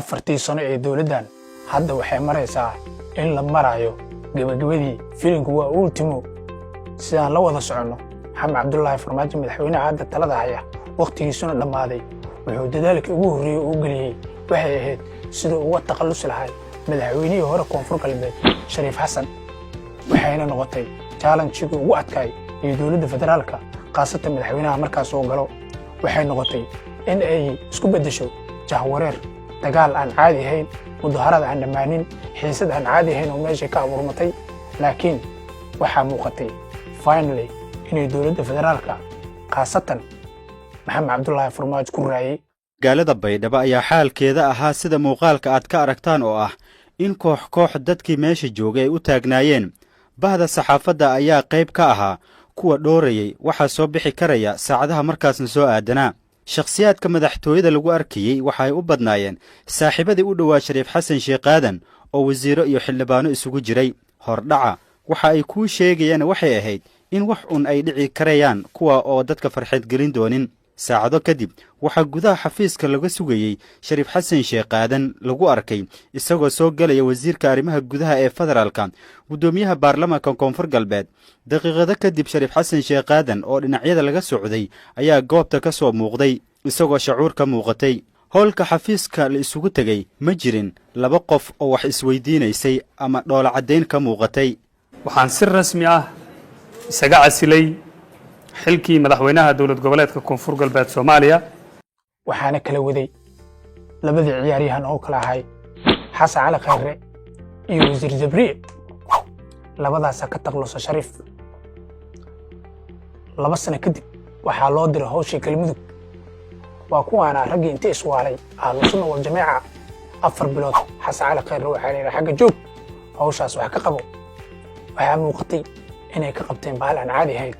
4-tii sano ee dowladdan hadda waxay maraysaa in la marayo gebagabadii filinku, waa ultimo. Sidaan la wada soconno, Maxamed Cabdulaahi Farmaajo, madaxweynaha hadda talada haya, wakhtigiisuna dhammaaday, wuxuu dadaalkii ugu horreeyey uu geliyey waxay ahayd siduu uga takhallusi lahay madaxweynihii hore Koonfur Galbeed, Shariif Xasan. Waxayna noqotay challenge-igii ugu adkaay iyo dowladda federaalka, khaasatan madaxweynaha markaas oo galo. Waxay noqotay in ay isku beddesho jahwareer, dagaal aan caadi ahayn, mudaharad aan dhammaanin, xiisad aan caadi ahayn oo meeshay ka abuurmatay. Laakiin waxaa muuqatay finally inay dowladda federaalka, khaasatan Maxamed Cabdulaahi Farmaajo, ku raayey. Magaalada Baydhabo ayaa xaalkeeda ahaa sida muuqaalka aad ka aragtaan, oo ah in koox koox dadkii meesha joogay ay u taagnaayeen. Bahda saxaafadda ayaa qayb ka ahaa kuwa dhoorayey waxaa soo bixi karaya saacadaha markaasna soo aadanaa. Shakhsiyaadka madaxtooyada lagu arkayey waxa ay u badnaayeen saaxiibadii u dhowaa Shariif Xasan Sheekh Aadan, oo wasiiro iyo xildhibaano isugu jiray. Hordhaca waxa ay kuu sheegayeen waxay ahayd in wax un ay dhici karayaan, kuwa oo dadka farxad gelin doonin. Saacado kadib waxaa gudaha xafiiska laga sugayey Shariif Xasan Sheekh Aadan lagu arkay isagoo soo gelaya wasiirka arrimaha gudaha ee federaalka, guddoomiyaha baarlamaanka Koonfur Galbeed. Daqiiqado kadib, Shariif Xasan Sheekh Aadan oo dhinacyada laga socday ayaa goobta ka soo muuqday, isagoo shacuur ka muuqatay. Howlka xafiiska la isugu tegey ma jirin laba qof oo wax isweydiinaysay ama dhoola caddayn ka muuqatay. Waxaan si rasmi ah isaga casilay xilkii madaxweynaha Dowlad Goboleedka Koonfur Galbeed Soomaaliya. Waxaana kala waday labadii ciyaaryahan oo kala ahay Xasan Cali Khayre iyo Wasiir Jabriye. Labadaasaa ka taklusa Shariif. 2 sano kadib waxaa loo diray hawshii Galmudug. Waa kuwaana raggii intii iswaalay, Ahlu Sunna Waljamiica. 4 bilood Xasan Cali Khayre waxaa la yidhi, "Xagga joog, hawshaas wax ka qabo." Waxaa muuqatay inay ka qabteen bahal aan caadi ahayn.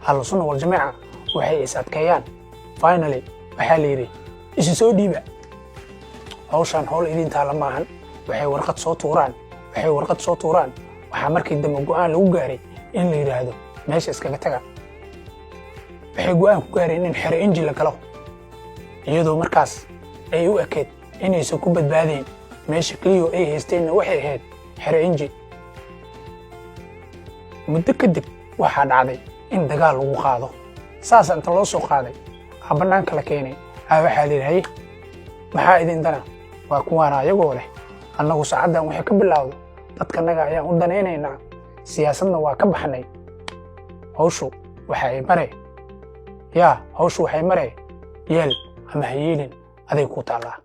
Ahlu Sunna Waljamiica waxay is adkeeyaan. Finally waxaa la yidhi, "Isu soo dhiiba, hawshaan hawl idin taala maahan." Waxay warqad soo tuuraan, waxay warqad soo tuuraan. Waxaa markii dambe go'aan lagu gaaray in la yidhaahdo, "Meesha iskaga taga." Waxay go'aan ku gaareen in xero inji la galo, iyadoo markaas ay u ekeyd inaysan ku badbaadayn. Meesha keliya ay haysteenna waxay ahayd xero inji. Muddo kadib waxaa dhacday in dagaal lagu qaado. Saasa inta loo soo qaaday aa bannaanka la keenay, aa waxaa la yidhi, "Haye, maxaa idin dana?" Waa kuwaana ayagoo leh, "Annagu saacaddan waxay ka bilowdo dadkanaga ayaan u danaynaynaa, siyaasadna waa ka baxnay." Hawshu waxa ay mare yaa, hawshu waxay maree, yeel ama ha yeelin, aday ku taallaa.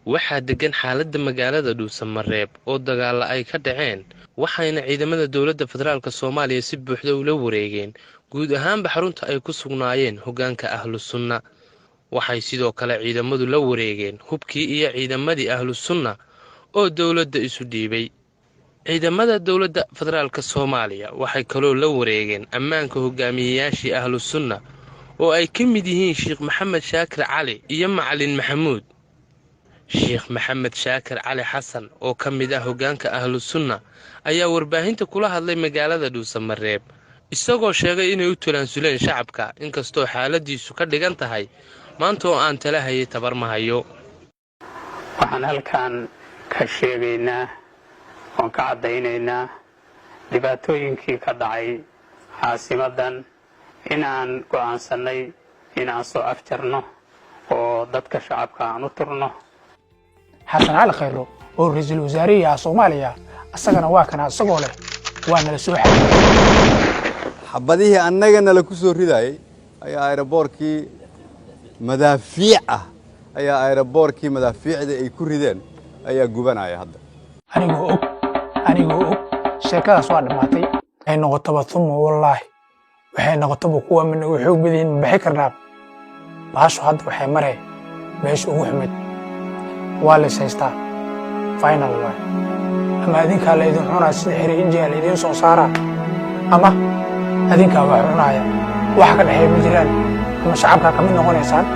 Waxaa deggan xaaladda magaalada Dhuusamareeb oo dagaalla ay ka dhaceen, waxayna ciidamada dowladda federaalka Soomaaliya si buuxda ula wareegeen guud ahaanba xarunta ay ku sugnaayeen hoggaanka Ahlu Sunna. Waxay sidoo kale ciidamadu la wareegeen hubkii iyo ciidamadii Ahlu Sunna oo dowladda isu dhiibay. Ciidamada dowladda federaalka Soomaaliya waxay kaloo la wareegeen ammaanka hogaamiyeyaashii Ahlu Sunna, oo ay ka mid yihiin Sheekh Maxamed Shaakir Cali iyo Macalin Maxamuud. Sheekh Maxamed Shaakir Cali Xasan, oo ka mid ah hoggaanka Ahlu Sunna, ayaa warbaahinta kula hadlay magaalada Dhuusamareeb, isagoo sheegay inay u tanaasuleen shacabka, inkastoo xaaladiisu ka dhigan tahay maanta oo aan tala hayay tabar ma hayo. Waxaan halkan ka sheegaynaa oon ka caddaynaynaa dhibaatooyinkii ka dhacay caasimaddan inaan go'aansannay inaan soo afjarno oo dadka shacabka aan u turno. Xasan Cali Khayro oo ra-iisul wasaarihii ah Soomaaliya, asagana waa kana isagoo leh, "Waa nala soo xaday." Xabadihii annaga nala ku soo ridaayey ayaa aeroboorkii madaafiic ah, ayaa aeroboorkii madaafiicda ay ku rideen ayaa gubanaya hadda. Anigoo og, anigoo og, sheekadaas waa dhammaatay. Waxay noqotaba, uma wallaahi, waxay noqotaba, kuwa ma nagu xoog badiin, ma bixi karnaa? Baashu hadda waxay maree meesha ugu xumid. Waa lays haystaa, final waay. Ama adinkaa la idin cunaa sida xere injiga la idiin soo saaraa, ama adinkaa wax cunaaya. Wax ka dhexeeya ma jiraan. Ama shacabkaa ka mid noqonaysaan.